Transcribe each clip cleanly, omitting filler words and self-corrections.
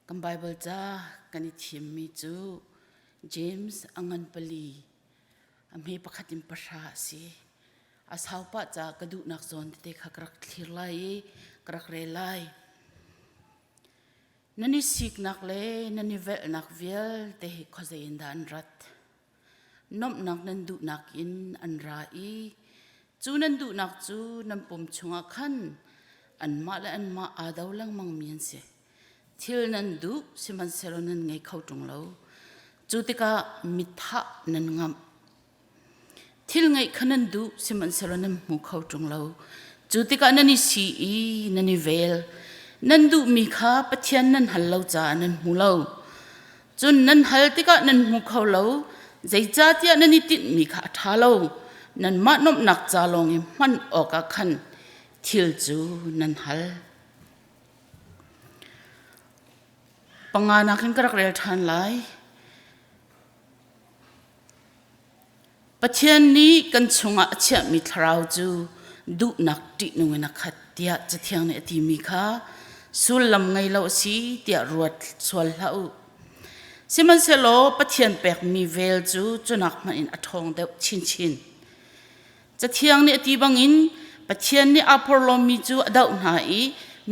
Kan Baibal ca kan i thimmi cu James a ngan pali a hme pakhat in pahra a si. A sau pah ca ka duhnak zawn tete kha ka rak thlir lai i ka rak rel lai. Nan i siknak le nan i velhnak vialte hi khuazei in dah an rat? Nomhnak nan duhnak in an ra i cu nan duhnak cu nan pum chungah khan anmah le anmah aa do lengmangmi an si. Thil nan duh sihmanhsehlaw nan ngei kho ṭung lo. Cu tikah mithah nan ngamh. Thil ngeih kha nan duh sihmanhsehlaw nan hmu kho ṭung lo. Cu tikah nan i si i nan i vel. Nan duhmi kha Pathian nan hal lo caah nan hmu lo. Cun nan hal tikah nan hmu kho lo, zeicahtiah nan i tinhmi kha a ṭha lo. Nanmah nuamhnak ca lawng i hman awkah khan thil cu nan hal. Panganak in ka rak rel ṭhan lai. Pathian nih kan chungah a chiahmi thlarau cu duhnak ṭihnung in a khat tiah Cathiang nih a timi kha sullam ngei lo a si tiah ruat sual hlah u. Sihmanhsehlaw Pathian pekmi vel cu cunak hmanh in a ṭhawng deuh chinchin. Cathiang nih a ti bangin Pathian nih aa porhlawmi cu a doh hna i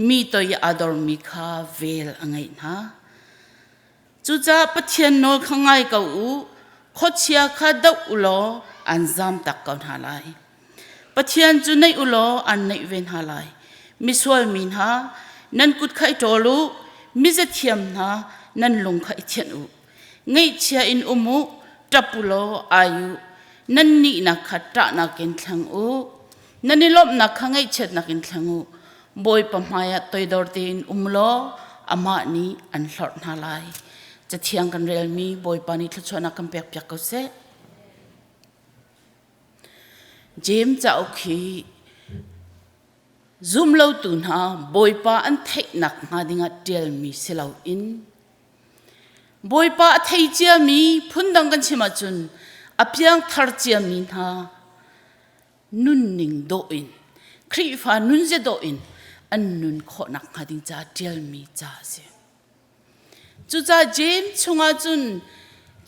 mi toi i aa dormi kha vel a ngeih hna. Cucaah Pathian nawl kha ngai ko u, khuachia kha doh u law an zamtak ko hna lai. Pathian cu naih u law an naih ve hna lai. Misual mi hna, nan kut kha i ṭawl u, mizathiam hna, nan lung kha i thianh u. Ngaihchia in um u, ṭap u law ai u. Nan nihnak kha ṭahnak in thleng u. Nan i lawmhnak kha ngaihchiatnak in thleng u. Bawipa hmaiah toidor tein um law amah nih an hlorh hna lai. Cathiang kan relmi Bawipa nih thluachuahnak kan pekpiak ko seh. James cauk hi zumlotu hna Bawipa an theihnak hnga dingah ṭialmi si loin Bawipa a thei ciami phundang kan chim ahcun a piangthar ciami hna nunning dawh in Khrihfa nunzia dawh in an nun khawhnak hnga ding ca ṭialmi ca a si. Cucaah James chungah cun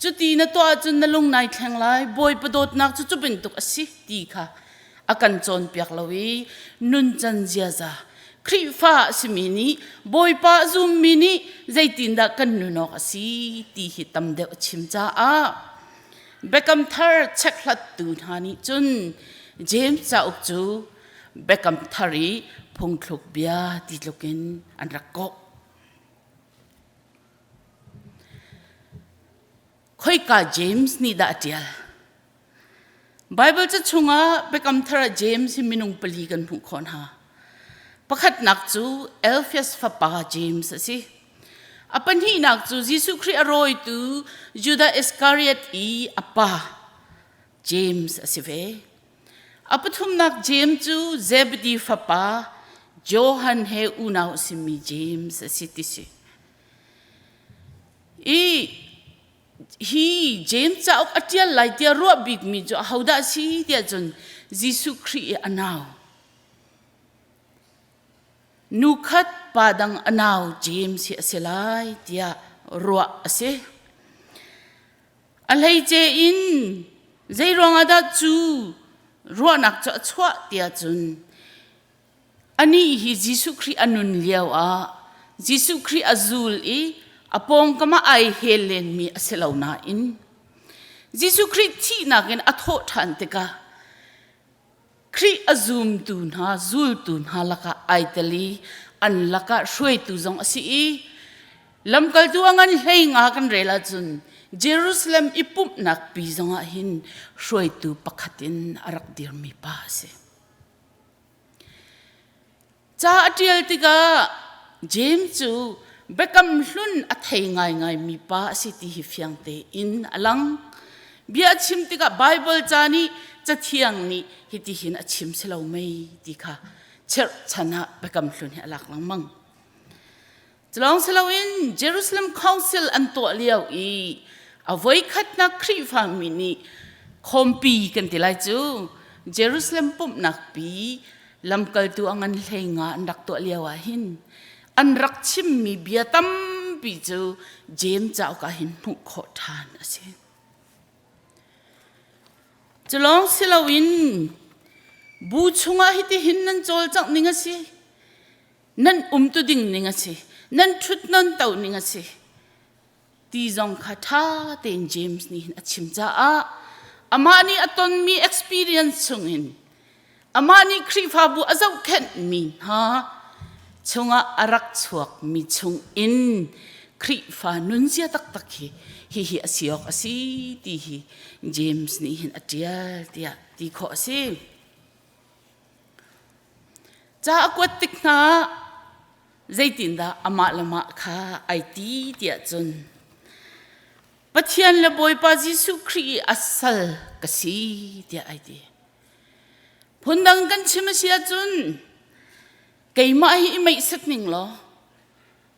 cuti na tuah ahcun na lung nai thleng lai, Bawipa dawtnak cu cu bantuk a si ti kha a kan cawnpiak lo i nuncan ziaza Khrihfa a simi nih Bawipa a zummi nih zeitindah kan nun awk a si ti hi tam deuh a chim caah Biakam Thar chekhlattu hna nih cun James cauk cu Biakam Thar i phungthluk bia ti tluk in an rak kawh. Khoika James nih dah a ṭial? Baibal ca chungah Biakam Thar ah James hi minung pali kan hmuh khawh hna. Pakhatnak cu Alphaeus fapa James a si. A pahnihnak cu Jesuh Khrih a rawitu Judah Iskariot i a pa James a si ve. A pathumnak James cu Zebedi fapa Johan he unau a simi James a si ti si. I hi James cauk a ṭial lai tiah ruah bikmi cu ahodah a si tiah cun Jesuh Khrih i a nau Nu khat pa dang a nau James hi a si lai tiah ruah a si. A hleice in zei ruangah dah cu ruahnak cu a chuah tiah cun anih hi Jesuh Khrih a nun lio ah Jesuh Khrih a zul i a pawngkam ah ai hel lenmi a si lo nain Jesuh Khrih thihnak in a thawh ṭhan tikah Khrih a zumtu hna, zultu hna lakah ai tel i an lakah hruaitu zong a si i lamkaltu a ngan hlei nga kan rel ahcun Jerusalem i pumhnak pi zongah hin hruaitu pakhat in a rak dirmi pa a si. Ca a ṭial tikah James cu biakam hlun a thei ngaingaimi pa a si ti hi fiang tein a lang. Bia a chim tikah Baibal ca nih Cathiang nih hitihin a chim si lo mei ti kha cherhchan ah biakam hlun hi a lak lengmang. Culawng si loin Jerusalem Council an tuah lio i a voikhatnak Khrihfami nih khawmpi kan ti lai cu Jerusalem pumhnak pi lamkaltu a ngan hlei nga an rak tuah lio ah hin an rak chimmi bia tampi. tampi cu James cauk ah hin hmuh khawh ṭhan a si. Cu lawng si loin bu chungah hitihin nan cawlcangh ning a si. Nan umtu ding ning a si. Nan ṭhut nan to ning a si. Ti zong kha ṭha tein James nih hin a chim caah amah nih a tonmi experience chungin amah nih Khrihfabu a zohkhenhmi hna chungah a rak chuakmi chungin Khrihfa nunzia taktak hi hihi a si awk a si ti hi James nih hin a ṭial tiah ti khawh a si. Ca a kuat tik hna ah zeitindah amah le mah kha ai ti tiah cun Pathian le Bawipa Jesuh Khrih i a sal ka si tiah ai ti. Phundang kan chim a si ahcun keimah hi i meihset ning law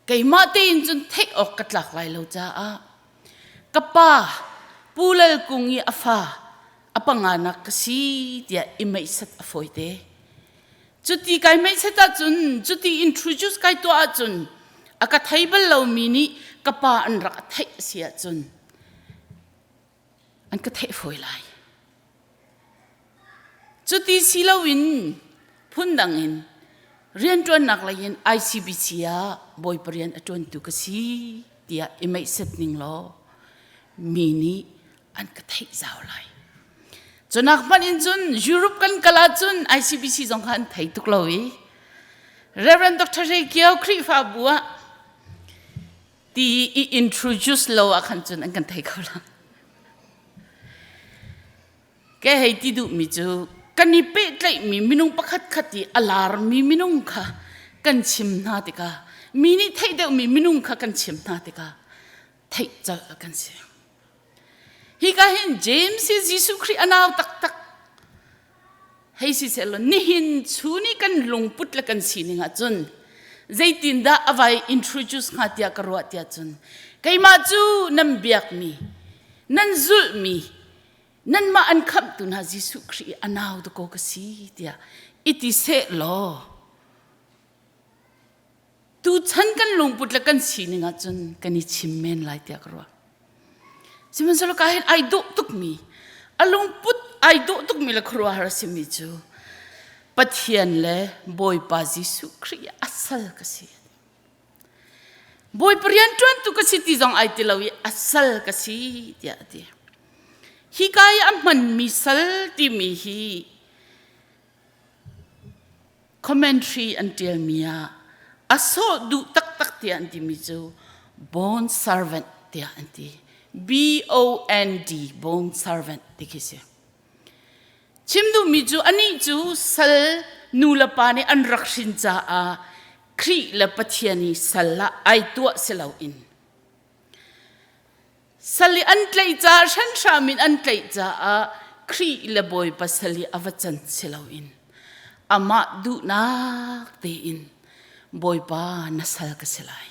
keimah tein cun theih awk ka tlak lai lo caah ka pa Pu Lal Kung i a fa a panganak ka si tiah i meihset a fawite. Cuti kai meihset ahcun cuti introduce kai tuah ahcun a ka thei bal lomi nih ka pa an rak a theih a si ahcun an ka theih fawi lai. Cuti si loin phundang in rianṭuannak lei in ICBC ah bawipa rian a ṭuantu ka si tiah i meihset ning law mi nih an ka theih zau lai. Cunak hmanh in cun Europe kan kal ahcun ICBC zong kha an thei tuk lo i Reverend Dr. Hre Kio Khrihfabu ah ti i introduce lo ah khan cun an kan thei kho lo. Ke hei ti duhmi cu kan i pehtlaihmi minung pakhat khat i a larmi minung kha kan chim hna tikah mi nih theih deuhmi minung kha kan chim hna tikah theih colh kan si. Hika hin James hi Jesuh Khrih a nau taktak hei si sehlaw nihin chun i kan lungput le kan sining ahcun zeitindah a vai introduce hnga tiah ka ruah tiah cun keimah cu nan biakmi nan zulhmi nanmah an khamhtu hna Jesuh Khrih a nau dakaw ka si tiah i ti seh law tuchan kan lungput le kan sining ahcun kan i chim men lai tiah ka ruah. Sihmanhsehlaw ka hin ai dawh tukmi, a lungput ai dawh tukmi le khuaruahhar a simi cu Pathian le Bawipa Jesuh Khrih a sal ka si. Bawipa rianṭuantu ka si ti zong ai ti lo i a sal ka si tiah a ti. Hika i a hmanmi sal timi hi Commentary an ṭialmi ah a sawh duh taktak tiah an timi cu bond servant tiah an ti. B-O-N-D, bond servant ti khi si. Chim duhmi cu anih cu sal nu le pa nih an rak hrin caah Khrih le Pathian i sal ah ai tuah si loin Sal i an tlaih caah hranhram in an tlaih caah Khrih le Bawipa sal i a va can si loin amah duhnak tein Bawipa na sal ka si lai.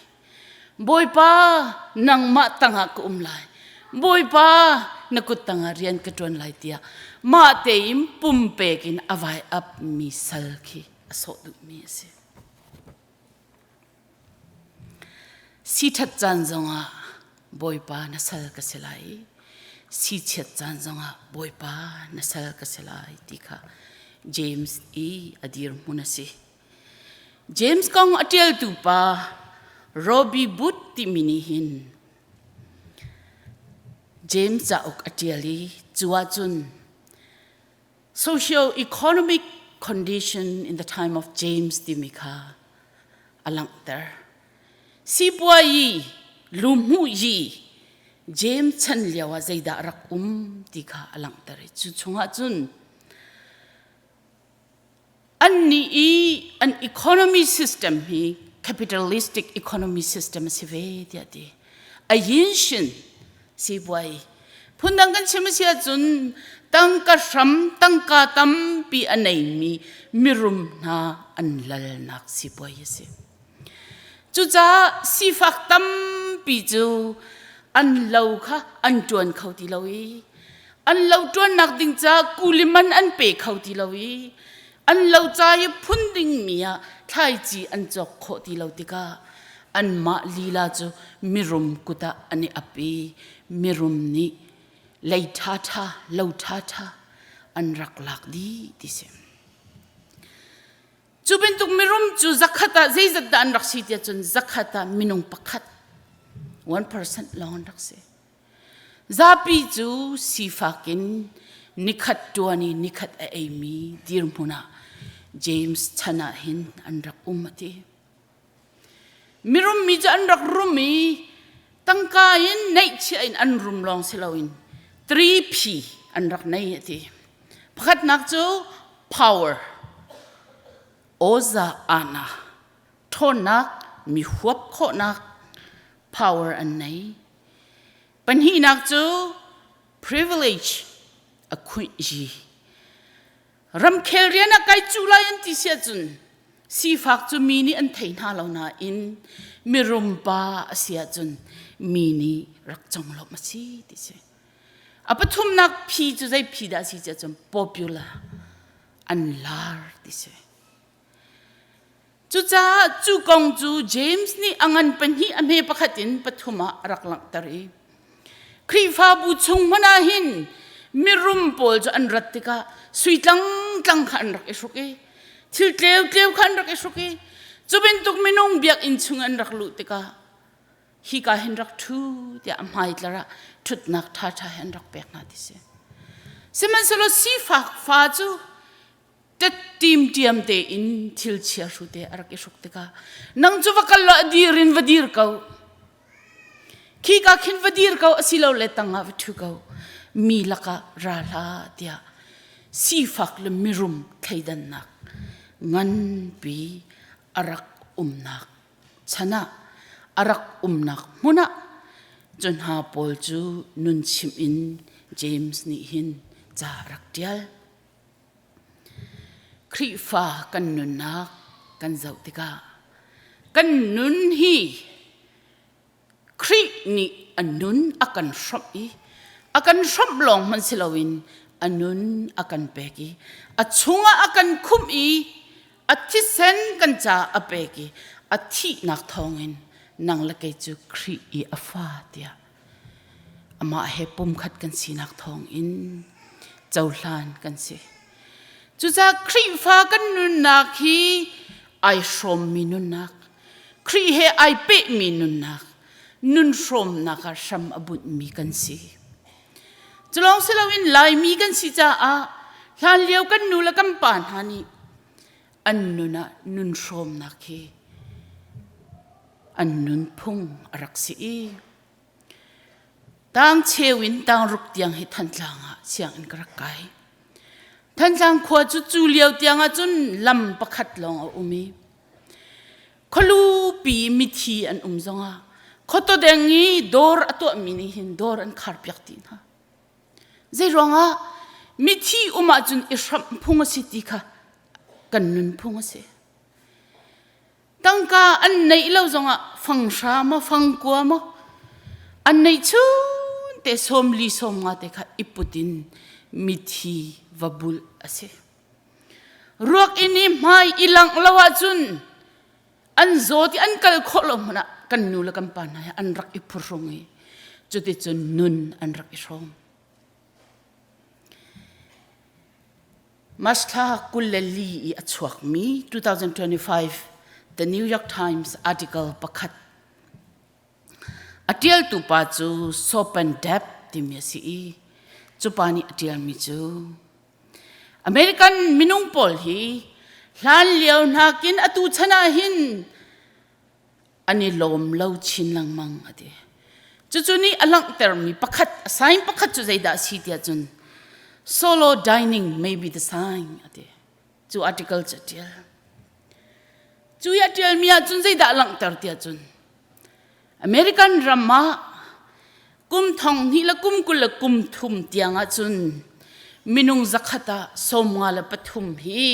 Bawipa nangmah tangah ka um lai. Bawipa na kut tangah rian ka ṭuan lai tiah mah tein pumpek in a vai ap mi sal khi a sawh duhmi a si. Siṭhat caan zongah Bawipa na sal ka si lai i sichiat caan zongah Bawipa na sal ka si lai ti kha James i a dirhmun a si. James kong a ṭialtu pa Robbie Booth timi nih hin James cauk a ṭial i cu ahcun socio-economic condition in the time of James timi kha a langhter. Sipuayi, luhmuh yi, James chan lio ah zeidah rak um ti kha a langhter i cu chungah cun annih i an economy system hi capitalistic economy system a si ve tiah ti. A yin shin sipuai phundang kan chim a si ahcun tangka hram tangka tampi a neimi mirum hna an lalnak sipuai a si. Cucaah sifak tampi cu an lo kha an ṭuan kho ti lo i an lo ṭuannak ding caah kuli man an pe kho ti lo i an lo ca i phun dingmi ah thlaici an cawk khawh ti lo tikah. Anmah lila cu mirum kut ah an i ap i mirum nih lei ṭhaṭha lo ṭhaṭha an rak lak dih ti si. Cu bantuk mirum cu zakhat ah zeizat dah an rak si tiah cun zakhat ah minung pakhat 1% lawng an rak si. Zapi cu sifak in nikhat ṭuan i nikhat a eimi dirhmun ah James chan ah hin an rak um a ti. Mirum mi cu an rak rum i tangka in neihchiah in an rum lawng si loin 3P an rak nei a ti. Pakhatnak cu power, awza ana, ṭhawnnak, mi huap khawhnak power an nei. Pahnihnak cu privilege, a khuih Ramkhel rian ah kai cu lai an ti si ahcun sifak cu mi nih an thei hna lo nain mirum pa a si ahcun mi nih rak conglawmh a si ti si. A pathumnak phi cu zei phi dah a si ti ahcun popular an lar ti si. Cucaah cu kong cu James nih a ngan pahnih a hme pakhat in pathum ah a rak langhter i Khrihfabu chung hmanh ah hin mirum pawl cu an rat tikah sui tlangtlang kha an rak i hruk i thil tleutleu kha an rak i hruk i cu bantuk minung biakinn chung an rak luh tikah hika hin rak ṭhu tiah a hmaitlar ah ṭhutnak ṭhaṭha he an rak pek hna ti si. Sihmanhsehlaw sifak fa cu Ṭattimṭiam tein thil chiahru te a rak i hruk tikah nang cu va kal law a dir in va dir ko. Khika khin va dir ko asilole tangah va ṭhu ko. Mi lakah ra hlah tiah sifak le mirum thleidannak nganpi a rak umnak chan ah a rak umnak hmun ah cu hna pawl cu nun chimh in James nih hin ca a rak ṭial. Khrihfa kan nunnak kan zoh tikah kan nun hi Khrih nih a nun a kan hrawmh i a kan hrawmh lawng hmanh si loin a nun a kan pek i a chungah a kan khumh i a thisen kan caah a pek i a thihnak thawngin nang le kei cu Khrih i a fa tiah Amah he pumkhat kan sinak thawngin cohlan kan si. Cucaah Khrihfa kan nunnak hi ai hrawmmi nunnak, Khrih he ai pehmi nunnak, nun hrawmnak ah hram a bunhmi kan si. Culawng si loin Laimi kan si caah hlanlio kan nu le kan pa hna nih an nun ah nun hrawmnak hi an nunphung a rak si i tang cheu in tang ruk tiang hi Thantlang ah sianginn ka rak kai. Thantlang khua cu cu lio tiang ah cun lam pakhat lawng a um i khualupi mithi an um zongah khuatawdeng i dawr a tuahmi nih hin dawr an kharpiak dih hna. Zeiruangah mithi um ahcun i hramh phung a si ti kha kan nunphung a si. Tangka an neih lo zongah fanghra maw fangkua maw an neih chun te sawmli sawmnga te kha i put in mithi va bulh a si. Ruak inn i hmai i langh lo ahcun an zaw ti an kal khawh lo hmanh ah kan nu le kan pa hna hi an rak i phuhrung i cuticun nun an rak i hrawm. March thla 24 i a chuakmi 2025 The New York Times article pakhat a ṭialtu pa cu Sopan Depp timi a si i cu pa nih a ṭialmi cu American minung pawl hi hlan lio nakin atu chan ah hin an i lawm lo chin lengmang a ti. Cucu nih a langhtermi pakhat, a sign pakhat cu zeidah a si tiah cun solo dining may be the sign a ti. Cu article cu a ṭial. Cu i a ṭialmi ah cun zeidah a langhter tiah cun American ram ah kum thong hnih le kum 20 le kum thum tiang ahcun minung zakhat ah 53 hi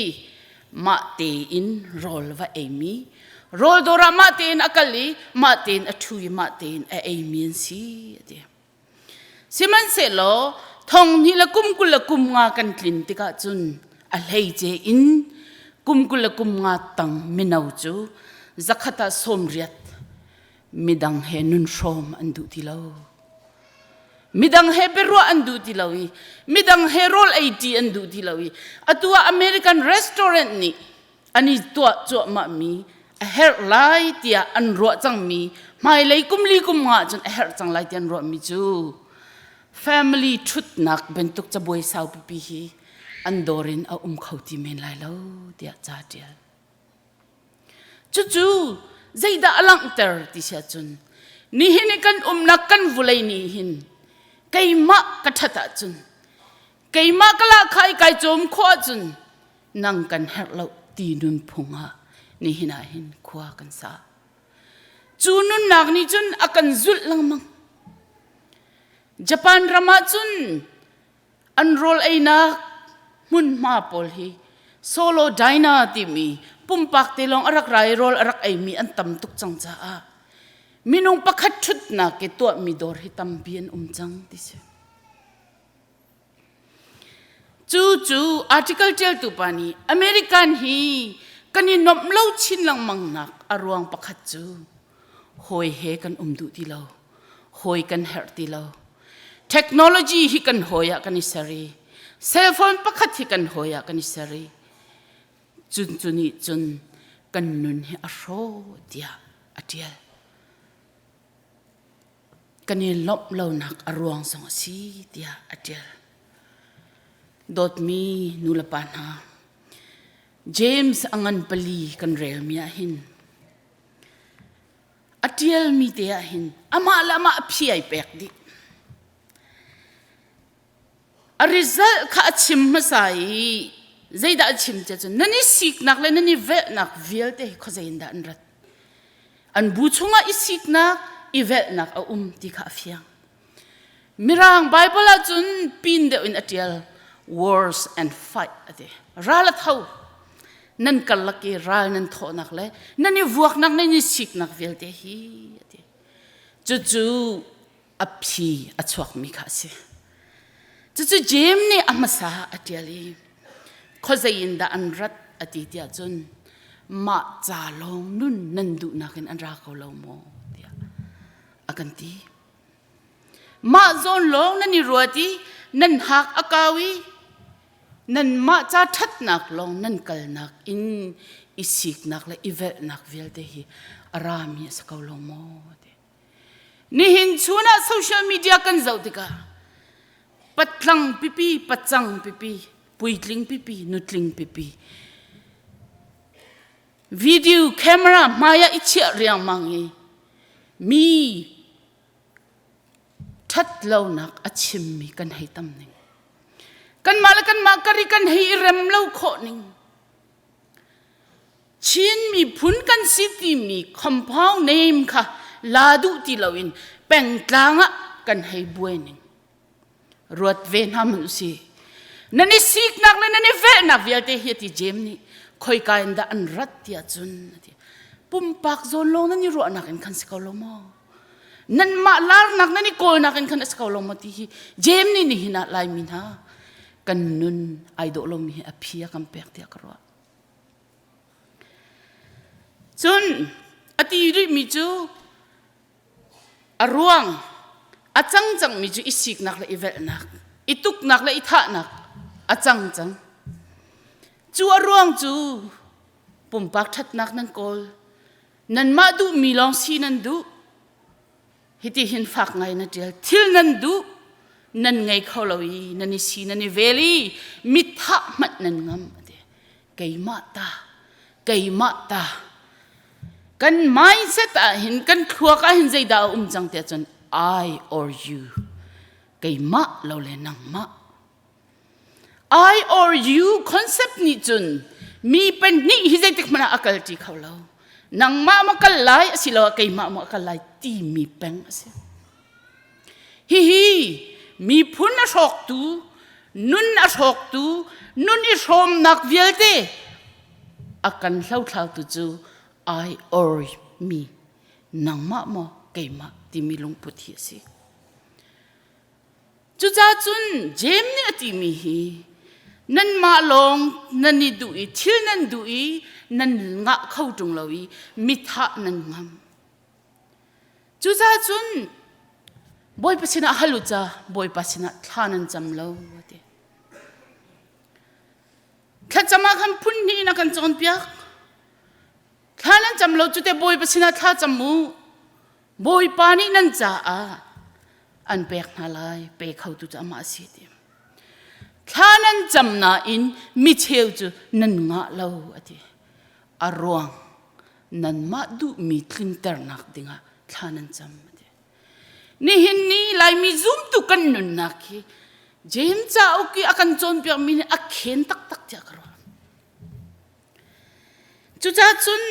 mah tein rawl va eimi rawl dawr ah mah tein a kal i mah tein a ṭhu i mah tein a eimi an si a ti. Sihmanhsehlaw thong hnih le kum 20 le kum nga kan tlin tikah cun a hleice in kum 20 le kum nga tang mino cu zakhat ah 80. Midang he nun hrawm an duh ti lo. Midang he biaruah an duh ti lo i midang he rawl ei ṭi an duh ti lo i atu ah American restaurant nih an i tuah cuahmahmi a herh lai tiah an ruah cangmi hmailei kum li kum nga cun a herh cang lai tiah an ruahmi cu family ṭhutnak bantuk cabuai sau pipi hi an dawr in a um kho ti men lai lo tiah ca ṭial. Cucu zeidah a langhter ti si ahcun nihin i kan umnak kan vulei nih hin keimah ka ṭhat ahcun keimah ka lahkhah i kai cawm khawh ahcun nang kan herh lo ti nunphung ah nihin ah hin khua kan sa. Cu nunnak nih cun a kan zulh lengmang. Japan ram ah cun An rawl einak hmunhma pawl hi solo diner timi pumpak te lawng a rak ra i rawl a rak eimi an tam tuk cang caah minung pakhat ṭhutnak i tuahmi dawr hi tampi an um cang ti si. Cu cu article ṭialtu pa nih American hi kan i nuamh lo chin lengmang nak a ruang pakhat cu hawi he kan um duh ti lo hawi kan herh ti lo technology hi kan hawi ah kan i ser i cell phone pakhat hi kan hawi ah kan i ser i cun cu nih cun kan nun hi a hraw tiah a ṭial kan i lawmh lonak a ruang zong a si tiah a ṭial dawtmi nulepa hna James a ngan pali kan relmi ah hin A ṭialmi te ah hin amah le amah a phi ai pek dih. A result kha a chim hmasa i zeidah a chim tiah cun nan i siknak le nan i velhnak vialte hi khuazei in dah an rat. An bu chungah i siknak, i velhnak a um ti kha a fiang. Mirang Bible ahcun pin deuh in a ṭial wars and fight a ti. Ral a tho. Nan karlak i ral nan thawhnak le nan i vuaknak nan i siknak vialte hi a ti. Cucu a phi a chuakmi kha a si. Cucu James nih a hmasa a ṭial i khuazei in dah an rat a ti tiah cun mah ca lawng nun nan duhnak in an ra ko lo maw tiah a kan ti. Mah zawn lawng nan i ruat i nan hak a kau i nanmah ca ṭhatnak lawng nan kalnak in i siknak le i velhnak vialte hi a rami a si ko lo maw ti. Nihin chun ah social media kan zoh tikah patlang pipi, pacang pipi, puitling pipi, nutling pipi video camera hmai ah i chiah riangmang i mi ṭhatlonak a chimmi kan hei tam ning. Kanmah le kanmah kar i kan hei i rem lo khawh ning. Chin miphun kan si timi compound name kha la duh ti loin pengtlang ah kan hei buai ning. Ruat ve hna hmanh usih. Nan i siknak le nan i velhnak vialte hi a ti Jeim nih khoika in dah an rat tiah cun a ti. Pumpak zawn lawng nan i ruahnak in khan si ko lo maw? Nanmah larnak nan i kawlnak in khan a si ko lo maw ti hi Jeim nih nihin ah Laimi hna kan nun ai dawh lomi hi a phi a kan pek tiah ka ruah. Cun a ti rihmi cu A ruang a cang cangmi cu i siknak le i velhnak, i tuknak le i thahnak a cang cang. Cu a ruang cu pumpak ṭhatnak nan kawl, nanmah duhmi lawng si nan duh. Hiti hin fak ngai na ṭial. Thil nan duh, nan ngei kho lo i nan i si nan i vel i mithah hmanh nan ngam. Keimah ta, keimah ta. Kan mindset ah hin kan thluak ah hin zeidah a um cang tiah cun I or you keimah lo le nangmah I or you concept nih cun mi pahnih hi zeitik hmanh ah a kal ṭi kho lo nangmah ma kal lai asiloah keimah ma kal lai timi peng a si Hihi miphun a hrawktu, nun a hrawktu, nun i hrawmnak vialte a kan hlothlautu cu I or me, nangmah maw keimah timi lungput hi a si. Cucaah cun Jeim nih a timi hi nanmah lawng nan i duh i thil nan duh i nan ngah kho ṭung lo i mithah nan ngam. Cucaah cun Bawipa sinah hal u ca Bawipa sinah thla nan cam lo a ti. Thlacam ah khan phun hnih in a kan cawnpiak. Thla nan cam lo cu te Bawipa sinah thla cam u. Bawipa nih nan caah an pek hna lai, pe khotu cu amah a si ti. Thla nan cam nain mi cheu cu nan ngah lo a ti. A ruang nanmah duhmi tlinternak dingah thla nan cam a ti. Nihin ni Laimi zumtu kan nunnak hi James cauk i a kan cawnpiakmi nih a khen taktak tiah ka ruah. Cucaah cun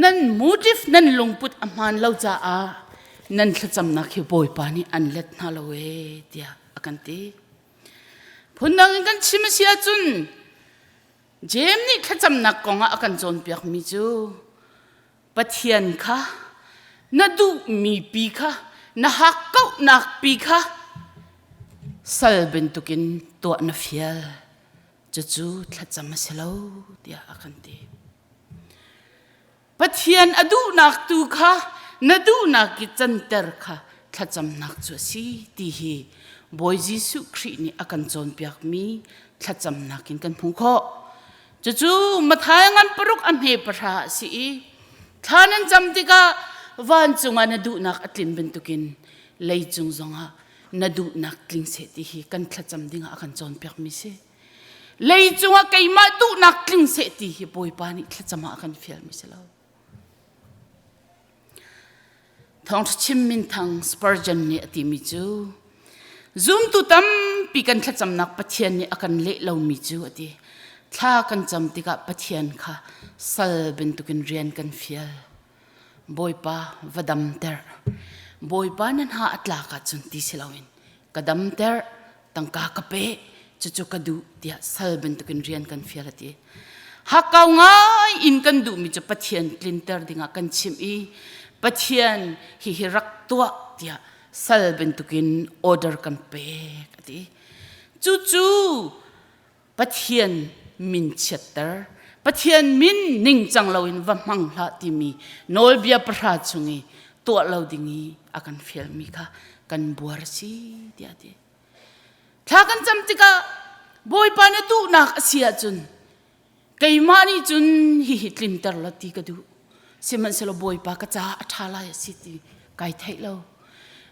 nan motive nan lungput a hmaan lo caah nan thlacamnak hi Bawipa nih an let hna lo ee tiah a kan ti. Phundang in kan chim a si ahcun Jeim nih thlacamnak kong ah a kan cawnpiakmi cu Pathian kha na duhmi pi kha na hakkauhnak pi kha sal bantukin tuah na fial. Cucu thlacam a si lo tiah a kan ti. Pathian a duhnak tu kha na duhnak i canter kha thlacamnak cu a si ti hi Bawi Jesuh Khrih nih a kan cawnpiakmi thlacamnak in kan hmuh khawh. Cucu Matthai ngan paruk a hme pahra a si i thla nan cam tikah vancung ah na duhnak a tlin bantukin leicung zongah na duhnak tling seh ti hi kan thlacam dingah a kan cawnpiakmi si. Leicung ah keimah duhnak tling seh ti hi Bawipa nih thlacam ah a kan fialmi si lo. Thawngṭha chim minthang Spurgeon nih a timi cu zumtu tampi kan thlacamnak Pathian nih a kan leh lomi cu a ti. Thla kan cam tikah Pathian kha sal bantukin rian kan fial. Bawipa va damter. Bawipa nan ha a tlak ahcun ti si loin ka damter tangka ka pe cucu ka duh tiah sal bantukin rian kan fial a ti. Hakkau ngai in kan duhmi cu Pathian tlinter dingah kan chimh i Pathian hihi rak tuah tiah sal bantukin order kan pek a ti. Cucu Pathian min chiatter, Pathian min ningcang loin va hmang hlah timi nawlbia pahra chung i tuah lo ding i a kan fialmi kha kan buar a si tiah a ti. Thla kan cam tikah Bawipa na duhnak a si ahcun keimah nih cun hihi tlinter la ti ka duh. Sihmanhsehlaw Bawipa ka caah a ṭha lai a si ti kai theih lo.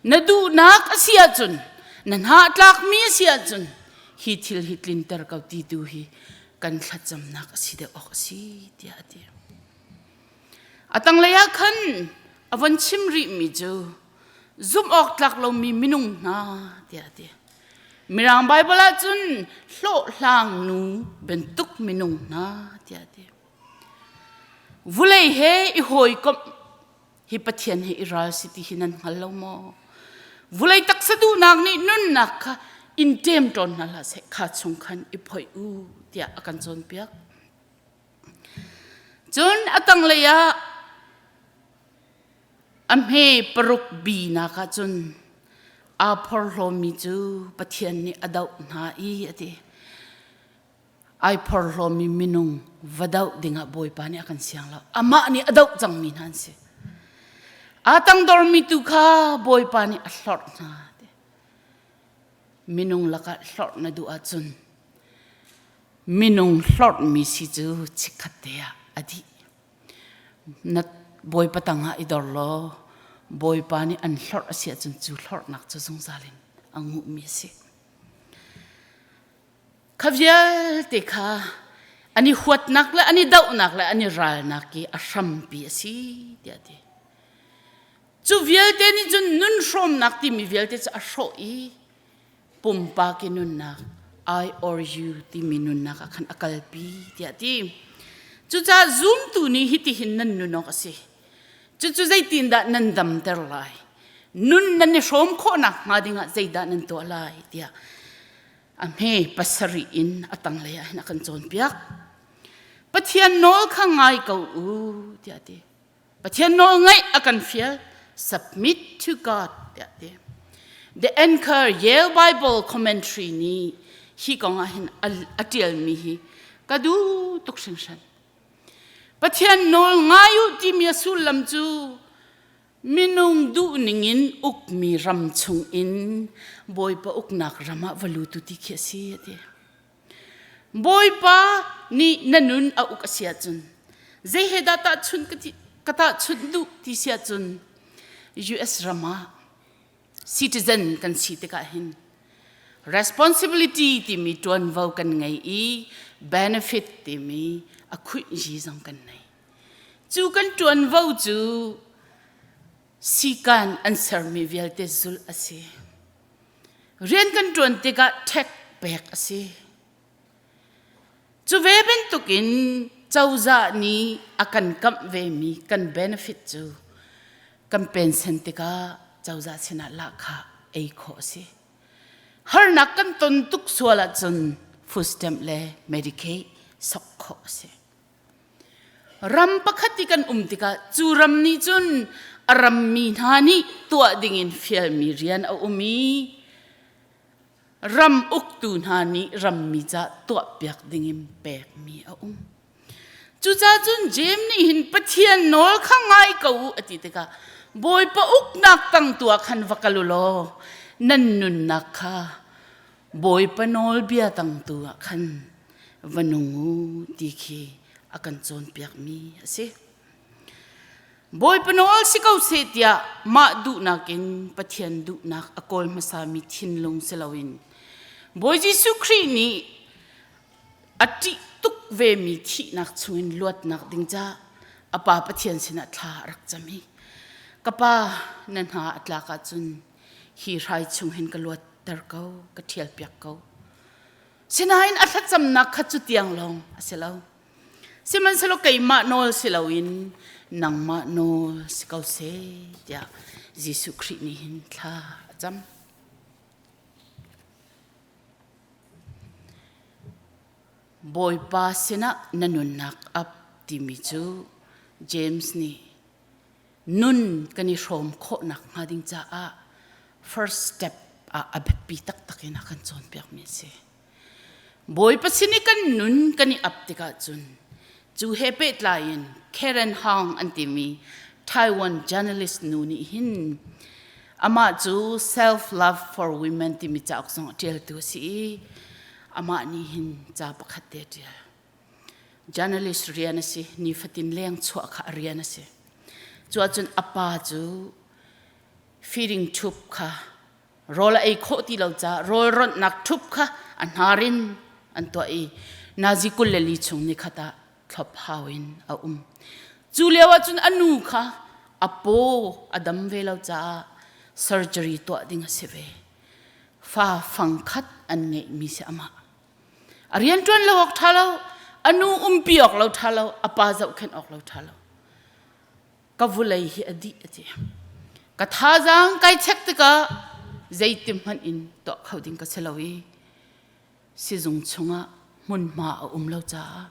Na duhnak a si ahcun, na hnatlakmi a si ahcun hi thil hi tlinter ko ti tu hi kan thlacamnak a si deuh awk a si tiah a ti. A tanglei ah khan a von chim rihmi cu zumh awk tlak lomi minung hna tiah a ti. Mirang Baibal ah cun hlawhhlang nu bantuk minung hna tiah a ti. Vulei he i hawikomh hi Pathian he i ral si ti hi nan hngal lo maw? Vulei taksa duhnak nih nunnak kha in ṭem tawn hna hlah seh kha chung khan i phoih u tiah a kan cawnpiak. Cun a tanglei ah a hme paruk bi nak ah cun aa phorhlawmi cu Pathian nih a doh hna i a ti. Ai phorhlawmi minung va doh dingah Bawipa nih a kan siang lo. Amah nih a doh cangmi hna an si. Aa tangdormi tu kha Bawipa nih a hlorh hna. Minung lakah hlorh na duh ahcun minung hlorhmi si cu chikkhat te ah a dih. Na Bawipa tangah i dor law Bawipa nih an hlorh a si ahcun cu hlorhnak cu zungzal in a nguhmi a si. Kha vialte kha an i huatnak le an i dohnak le an i ralnak i a hrampi a si tiah a ti. Cu vialte nih cun nun hrawmnak timi vialte cu a hrawh i pumpak i nunnak I or you timi nunnak ah khan a kalpi tiah a ti. Cucaah zumtu nih hitihin nan nun awk a si. Cucu zeitindah nan damter lai? Nun nan i hrawm khawhnak hnga dingah zeidah nan tuah lai tiah a hme pasarih in a tanglei ah hin a kan cawnpiak. Pathian nawl kha ngai ko u tiah a ti. Pathian nawl ngaih a kan fial. Submit to God tiah a ti. The Anchor Yale Bible Commentary nih hi kong ah hin a ṭialmi hi ka duh tuk hringhran. Pathian nawl ngai u timi a sullam cu. Minung duhning in ukmi ram chungin Bawipa uknak ram ah va lutu ti khi a si a ti. Bawipa nih na nun a uk a si ahcun zei he dah tahchunh ka ti ka tahchunh duh ti si ahcun US ram ah citizen kan si tikah hin responsibility timi ṭuanvo kan ngei i benefit timi a khuihzi zong kan nei. Cu kan ṭuanvo cu sikan an sermi vialte zulh a si. Rian kan ṭuan tikah ṭhek pek a si. Cu ve bantukin cozah nih a kan kamh vemi kan benefit cu kan pension tikah cozah sinah lahkhah ei khawh a si. Harnak kan ton tuk sual ahcun food stamp le Medicaid sok khawh a si. Ram pakhat i kan um tikah cu ram nih cun a rammi hna nih tuah dingin fialmi rian a um i ram uktu hna nih rammi ca tuahpiak dingin pekmi a um. Cucaah cun Jeim nih hin Pathian nawl kha ngai ko u a ti tikah Bawipa uknak tang tu ah khan va kal u law nan nunnak kha Bawipa nawlbia tang tu ah khan va nung u ti khi a kan cawnpiakmi a si. Bawipa nawl si ko seh tiah mah duhnak in Pathian duhnak a kawl hmasami thinlung si loin Bawi Jesuh Khrih nih a ṭih tuk vemi thihnak chungin luatnak ding ca a Pa Pathian sinah thla a rak cam i ka Pa na hna a tlak ahcun hi hrai chung hin ka luatter ko ka ṭhialpiak ko sinain a thlacamnak kha cu tiang lawng a si lo Sihmanhsehlaw keimah nawl si loin nangmah nawl si ko seh tiah Jesuh Khrih nih hin thla a cam. Bawipa sinah na nunnak ap timi cu James nih nun kan i hrawm khawhnak hnga ding caah first step ah a biapi taktak in a kan cawnpiakmi a si. Bawipa sin i kan nun kan i ap tikah cun cu he pehtlai in Karen Hong an timi Taiwan journalist nu nih hin amah cu Self Love for Women timi cauk zong a ṭialtu a si i amah nih hin ca pakhat te a ṭial. Journalist rian a si, nifatin leng chuah kha a rian a si. Cu ahcun a pa cu feeding tube kha rawl a ei khawh ti lo caah rawl ronhnak ṭhup kha a hnar in an tuah i nazi 24 chung nikhat ah thlop hau in a um. Cu lio ah cun a nu kha a paw a dam ve lo caah surgery tuah ding a si ve. Fa fangkhat an ngeihmi si amah. A rianṭuan lo awk ṭha lo, a nu umpi awk lo ṭha lo, a pa zohkhenh awk lo ṭha lo. Ka vulei hi a dih a ti. Ka thazaang kai chek tikah zeiti hmanh in tuah kho ding ka si lo i sizung chungah hmunhma a um lo caah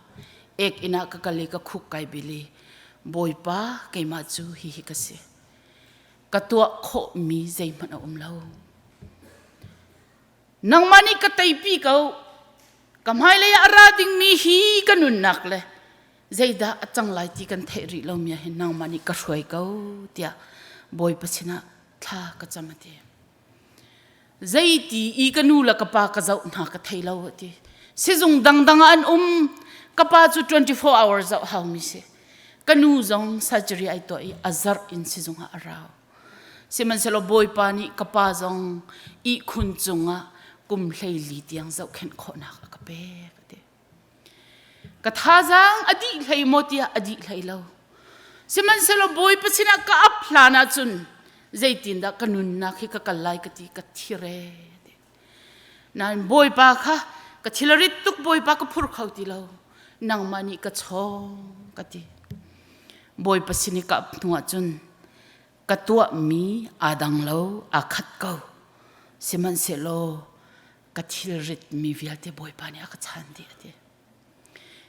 ek inn ah ka kal i ka khuk kai bil i Bawipa keimah cu hihi ka si. Ka tuah khawhmi zeihmanh a um lo. Nangmah nih ka teipi ko. Ka hmailei ah a ra dingmi hi ka nunnak le zeidah a cang lai ti kan theih rih lomi ah hin nangmah nih ka hruai ko tiah Bawipa sinah thla ka cam a ti. Zeiti i ka nu le ka pa ka zoh hna ka thei lo a ti. Sizung dangdang ah an um. Ka pa cu 24 hour zoh haumi si. Ka nu zong surgery ai tuah i a zarh in sizung ah a rau. Sihmanhsehlaw Bawipa nih ka pa zong ihkhun cungah kum 14 tiang zohkhenh khawhnak a ka pek a ti. Ka thazaang a dih hlei maw tiah a dih hlei lo. Sihmanhsehlaw Bawipa sinah ka ap hlan ahcun zeitindah ka nunnak hi ka kal lai ka ti ka thire ti. Nain Bawipa kha ka thil a rit tuk Bawipa ka phur kho ti lo. Nangmah nih ka chawng ka ti. Bawipa sin i ka ap hnu ahcun ka tuahmi aa dang lo, aa khat ko. Sihmanhsehlaw ka thilrit mi vialte Bawipa nih a ka chan dih a ti.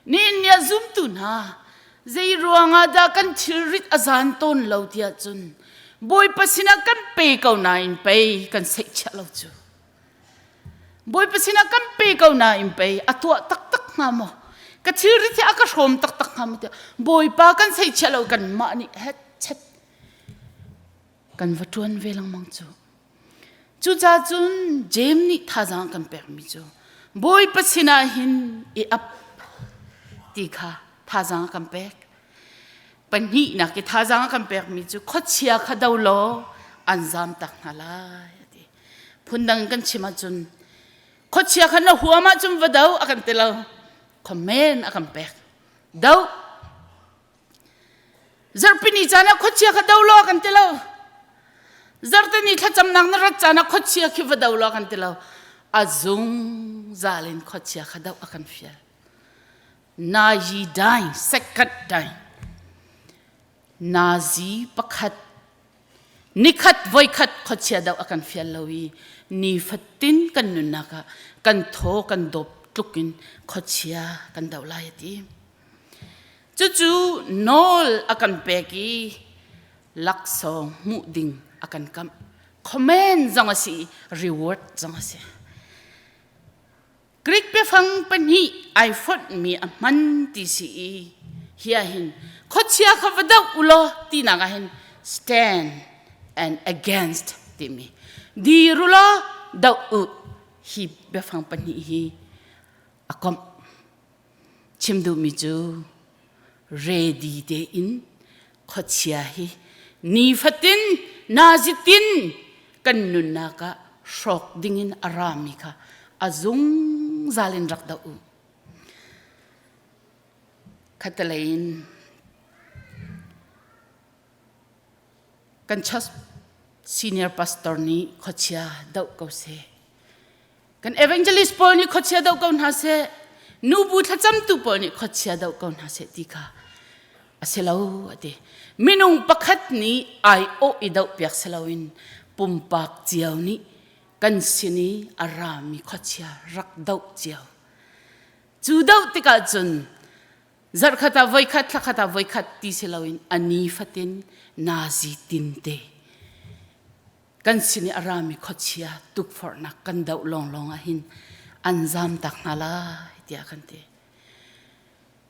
Nihin ni ah zumtu hna zei ruangah dah kan thilrit a zan tawn lo tiah cun Bawipa sinah kan pe ko nain pei kan seihchiah lo cu. Bawipa sinah kan pe ko nain pei a tuah taktak hnga maw? Ka thilrit hi a ka hrawm taktak hnga maw tiah Bawipa kan seihchiah lo kanmah nih hetchet. Kan va ṭuan ve lengmang cu. Cucaah cun Jeim nih thazaang kan pekmi cu Bawipa sinah hin i ap ti kha thazaang a kan pek. Pahnihnak i thazaang a kan pekmi cu khuachia kha do law an zamtak hna lai a ti. Phundang kan chim ahcun khuachia kha na huam ahcun va do a kan ti lo. Comment a kan pek. Do. Zarhpini caan ah khuachia kha do law kan ti lo. Zarhteni thlacamnak na rat caan ah khuachia khi va do law kan ti lo. A zungzal in khuachia kha doh a kan fial. Na yi dai, second dai. Nazi pakhat nikhat voikhat khuachia doh a kan fial lo i nifatin kan nunnak ah kan thaw kan dawp tluk in khuachia kan doh lai a ti. Cucu nawl a kan pek i laksawng hmuh ding a kan kamh. Comment zong a si, reward zong a si. Greek biafang pahnih ai fonhmi a hman ti si i hi ah hin khuachia kha va doh u law tinak ah hin stand and against timi dir u law doh u hi biafang pahnih hi a komh. Chim duhmi cu ready tein khuachia hi nifatin nazitin kan nunnak ah hrawk dingin a rami kha a zungzal in rak doh u. Khatalei in kan church senior pastor nih khuachia doh ko seh. Kan evangelist pawl nih khuachia doh ko hna seh. Nubu thlacamtu pawl nih khuachia doh ko hna seh ti kha a si lo a ti. Minung pakhat nih ai awh i doh piak si loin pumpak cio nih kan sin i a rami khuachia rak doh cio. Cu doh tikah cun zarhkhat ah voikhat thlakhat ah voikhat ti si loin a ni fatin nazi tinte kan sin i a rami khuachia tukforhnak kan doh lawnglawng ah hin an zamtak hna lai tiah kan ti.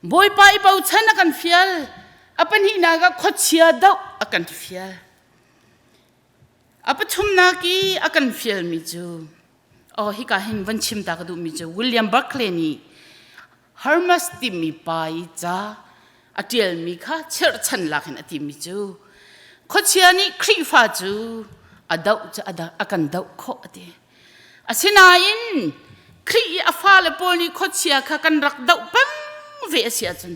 Bawipa i bochan a kan fial. A pahnihnak ah khuachia doh a kan fial. A pathumnak i a kan fialmi cu oh hika hin van chim ta ka duhmi cu William Barclay nih Hermes timi pa i ca a ṭialmi kha chirhchan lak in a timi cu khuachia nih Khrihfa cu a doh cu a kan doh khawh a ti. Asinain Khrih i a fale pawl nih khuachia kha kan rak doh peng ve a si ahcun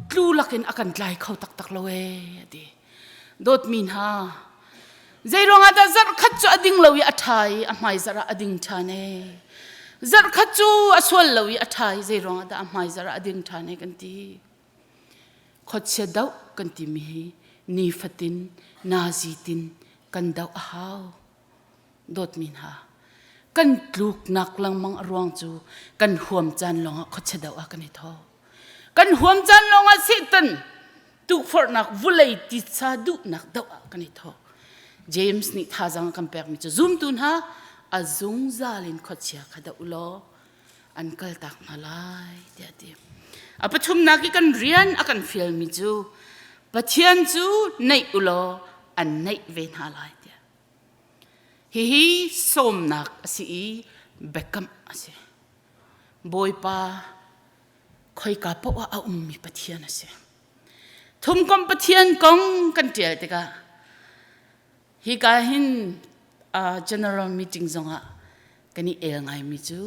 tlu lakin a kan tlai kho taktak lo ee a ti. Dawtmi hna, zei ruangah dah zarhkhat cu a ding lo i a ṭha i a hmaizarh ah a ding ṭhan ee? Zarhkhat cu a sual lo i a ṭha i zei ruangah dah a hmaizarh ah a ding ṭhan ee kan ti? Khuachia doh kan timi hi nifatin nazi tin kan doh a hau. Dawtmi hna, kan tluknak lengmang a ruang cu kan huam caan lawngah khuachia doh ah kan i thawh. Kan huam caan lawngah Satan tukforhnak vulei titsa duhnak doh ah kan i thawh. James nih thazaang a kan pekmi cu zumtu hna a zungzal in khuachia kha doh u law an kaltak hna lai tiah a ti. A pathumnak i kan rian a kan fialmi cu Pathian cu naih u law an naih ve hna lai tiah. Hihi sawmnak a si i biakamh a si. Bawipa khoika paoh ah a ummi Pathian a si. Thumkomh Pathian kong kan ṭial tikah hika hin general meeting zongah kan i el ngaimi cu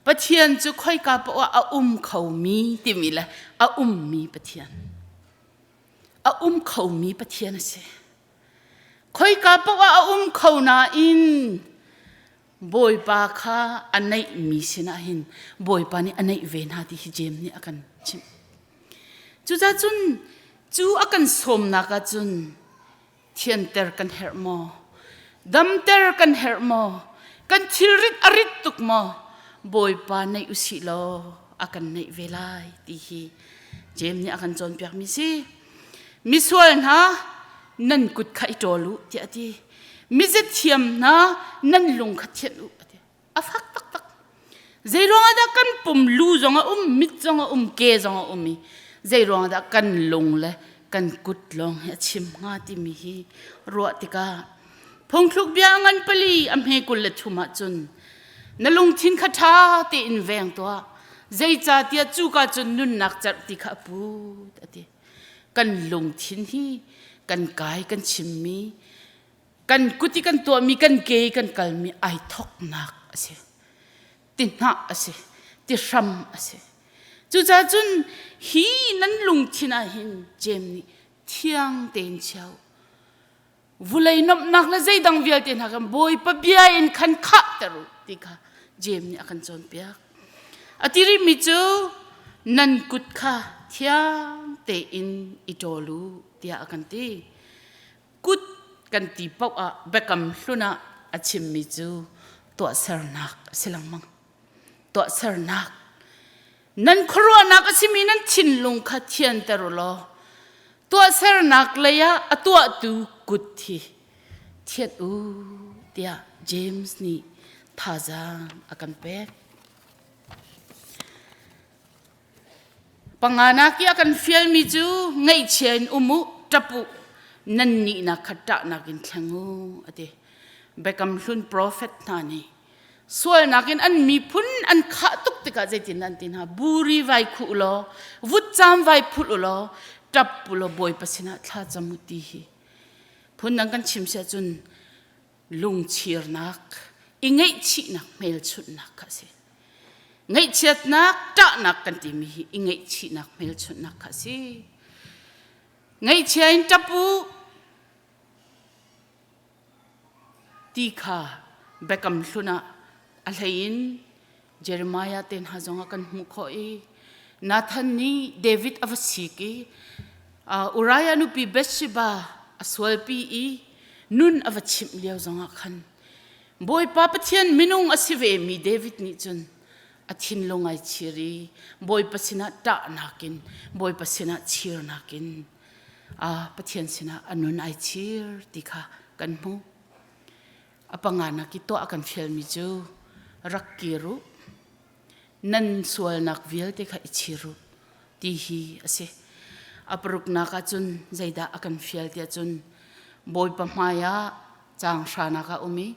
Pathian cu khoika paoh ah a um khomi timi le a ummi Pathian. A um khomi Pathian a si. Khoika paoh ah a um kho nain Bawipa kha a neihmi sinah hin Bawipa nih a neih ve hna ti hi Jeim nih a kan chimh. Cucaah cun cu a kan sawmnak ah cun thianter kan herh maw? Damter kan herh maw? Kan thilrit a rit tuk maw? Bawipa neih usih law a kan neih ve lai ti hi Jeim nih a kan cawnpiakmi si. Misual hna nan kut kha i ṭawl u tiah a ti. Mizathiam hna nan lung kha thianh u a ti. A fak taktak. Zei ruangah dah kan pum lu zong a um, mit zong a um, ke zong a um i zei ruangah dah kan lung le kan kut lawng hi a chim hnga timi hi ruah tikah phungthluk bia ngan pali a hme 23 ahcun na lungthin kha ṭha tein veng tuah, zeicahtiah cuka cun nunnak cerhti kha a put, a ti. Kan lungthin hi kan kai kan chimmi, kan kut i kan tuahmi, kan ke i kan kalmi ai thawknak a si. Tihnah a si, tihram a si. Cucaah cun hi nan lungthin ah hin Jeim nih thiang tein chia u. Vulei nomhnak le zeidang vialte hna kan Bawipa bia in khan khahter u ti kha Jeim nih a kan cawnpiak. A ti rihmi cu nan kut kha thiang tein i ṭawl u tiah a kan ti. Kut kan ti paoh ah biakam hlun ah a chimmi cu tuahsernak a si lengmang. Tuahsernak. Nan khuaruahnak a simi nan thinlung kha thianter u law tuahsernak lei ah a tuahtu kut hi thianh u tiah James nih thazaang a kan pek. Panganak i a kan fialmi cu ngaihchia in um u, ṭap u, nan nihnak kha ṭahnak in thleng u, a ti. Biakam hlun profet hna nih sualnak in an miphun an khah tuk tikah zeitin an ti hna? Buri vai khuh u law, vutcam vai phulh u law, ṭap u law Bawipa sinah thla cam u ti hi. Phundang kan chim si ahcun lungchirnak, i ngaihchihnak hmelchunhnak kha a si. Ngaihchiatnak, ṭahnak kan timi hi i ngaihchihnak hmelchunhnak kha a si. Ngaihchia in ṭap u ti kha biakam hlun ah a hlei in Jeremiah te hna zongah kan hmuh khawh i Nathan nih David a va sik i Uriah nupi Bathsheba a sualpi i nun a va chimh lio zongah khan Bawipa Pathian minung a si vemi David nih cun a thinlung ai chir i Bawipa sinah ṭahnak in Bawipa sinah chirnak in Pathian sinah a nun ai chir ti kha kan hmuh. A panganak i tuah a kan fialmi cu rak kir u, nan sualnak vialte kha i chir u ti hi a si. A paruknak ah cun zeidah a kan fial tiah cun Bawipa hmaiah caang hranak ah um i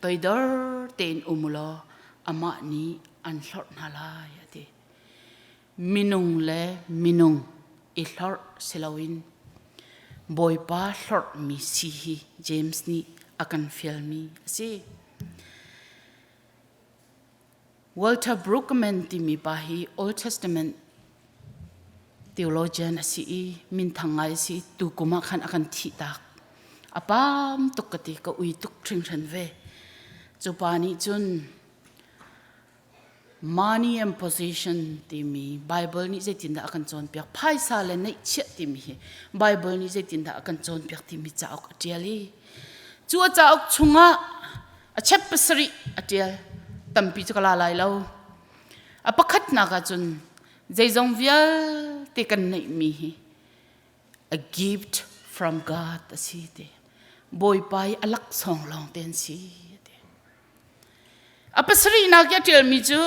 toidor tein um u law amah nih an hlorh hna lai a ti. Minung le minung i hlorh si loin Bawipa hlorhmi si hi James nih a kan fialmi a si. Walter Brueggemann timi pa hi Old Testament theologian a si i minthang ngai a si. Tu kum ah khan a kan thih tak. A pam tuk ka ti, ka ui tuk hringhran ve. Cu pa nih cun Money and position timi Bible nih zeitindah a kan cawnpiak? Phaisa le neihchiah timi hi Bible nih zeitindah a kan cawnpiak timi cauk a ṭial i cu a cauk chungah a chep pasarih a ṭial. Tampi cu ka la lai lo. A pakhatnak ah cun zeizong vialte kan neihmi hi a gift from God a si ti. Bawipa i a laksawng lawng te an si. A pasarihnak i a ṭialmi cu,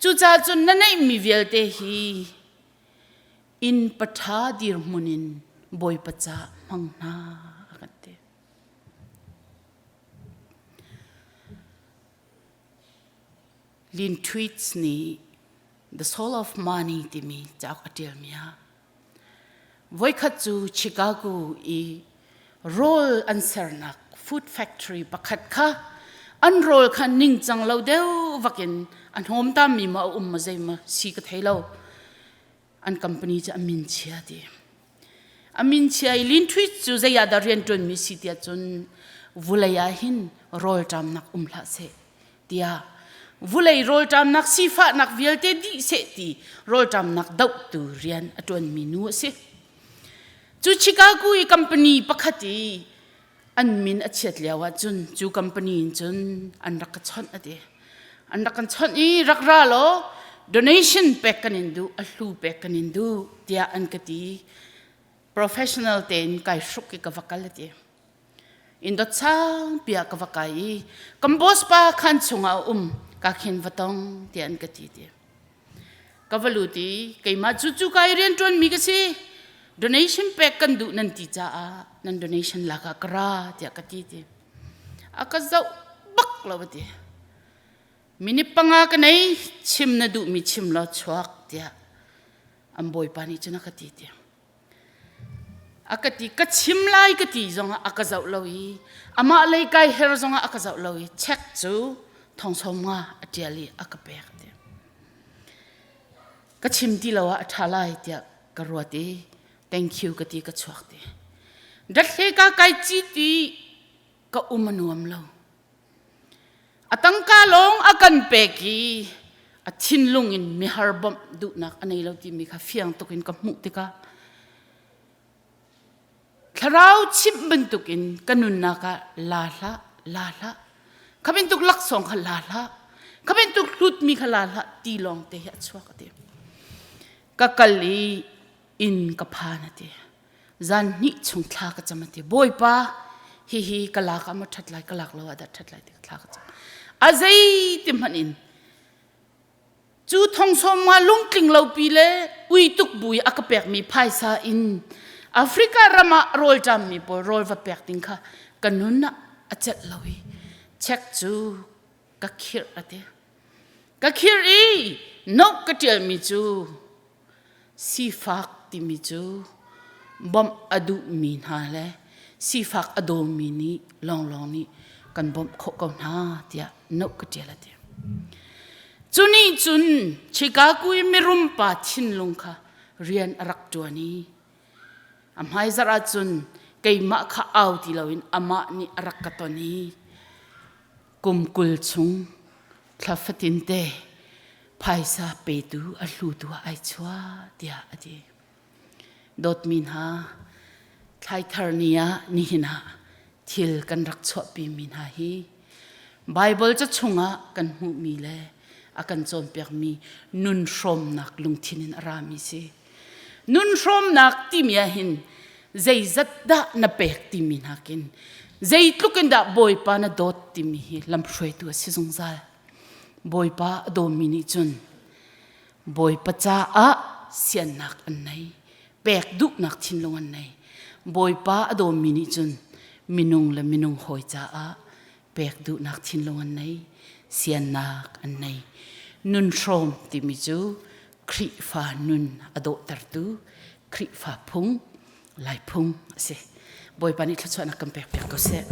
cucaah cun na neihmi vialte hi inn paṭha dirhmun in Bawipa ca hmang hna, a kan ti. Lin Tweets nih The Soul of Money timi cauk a ṭialmi ah Voikhat cu Chicago i rawl an sernak food factory pakhat kha an rawl kha ningcang lo deuh vakin a hnawmtammi maw a um maw zei maw si ka thei lo. An company cu a min chia ti. A min chia i Lin Tweet cu zei ah dah rianṭuanmi si tiah cun vulei ah hin rawlṭamnak um hlah seh tiah vulei rawlṭamnak sifahnak vialte dih seh ti rawlṭamnak dohtu rian a ṭuanmi nu a si. Cu Chicago i company pakhat i an min a chiat lio ah cun cu company in cun an rak ka chawnh a ti. An rak kan chawnh i rak ra law donation pek kan in duh, a hlu pek kan in duh tiah an ka ti. Professional tein kai hruk i ka va kal a ti. Indot sangpi ah ka va kai i kan boss pa khan chungah a um ka khin va tong tiah an ka ti ti. Ka va lut i keimah cu cu ka i rianṭuanmi ka si. Donation pek kan duh nan ti caah nan donation lak ah ka ra tiah ka ti ti. A ka zoh bak lo a ti. Minute panga ka nei chim na duhmi chim law chuak tiah an bawipa nih cun a ka ti ti. A ka ti ka chim lai ka ti zongah a ka zoh lo i amah lei kai her zongah a ka zoh lo i check cu thong nga a ṭial i a ka pek ti. Ka chim ti lo ah a ṭha lai tiah ka ruat i thank you ka ti ka chuak ti. Dathle ka kai ci ti ka um a nuam lo. A tangka lawng a kan pek i a thinlung in mihar bawmh duhnak a nei lo timi kha fiang tuk in ka hmuh tikah thlarau chimh bantukin ka nunnak ah la hlah, la hlah. Kha bantuk laksawng kha la hlah. Kha bantuk hlutmi kha la hlah ti lawng te hi a chuak a ti. Ka kal i inn ka phan a ti. Zan hnih chung thla ka cam a ti. Bawipa, hihi ka lak ah maw ṭhat lai, ka lak lo ah dah ṭhat lai ti ka thla ka cam. A zei ti hmanh in cu thong sawm nga lungtling lopi le ui tuk bu i a ka pekmi phaisa in Africa ram ah rawlṭammi pawl rawl va pek ding kha ka nun ah a celh lo i check cu ka khirh a ti. Ka khirh i note ka ṭialmi cu Sifak timi cu bawmh a duhmi hna le sifak a dawmi nih lawnglawng nih kan bawmh khawh ko hna tiah note ka ṭial a ti. Cu nih cun Chicago i mirum pa thinlung kha rian a rak ṭuan i a hmaizarh ahcun keimah kha au ti loin amah nih a rak ka ton i kum 20 chung thla fatinte phaisa petu a hlutu ah ai chuah tiah a ti. Dawtmi hna, thlaithar ni ah nihin ah thil kan rak chuahpi mi hna hi Bible ca chungah kan hmuhmi le a kan cawnpiakmi nun hrawmnak lungthin in a rami si. Nun hrawmnak timi ah hin zeizat dah na pek timi nakin zeitluk in dah Bawipa na dawt timi hi lamhruaitu a si zungzal. Bawipa a dawmi nih cun Bawipa caah siannak an nei, pek duhnak thinlung an nei. Bawipa a dawmi nih cun minung le minung hawi caah pek duhnak thinlung an nei, siannak an nei. Nun hrawm timi cu Khrihfa nun a dawhtertu Khrihfa phung, Lai phung a si. Bawipa nih thluachuahnak kan pek piak ko seh.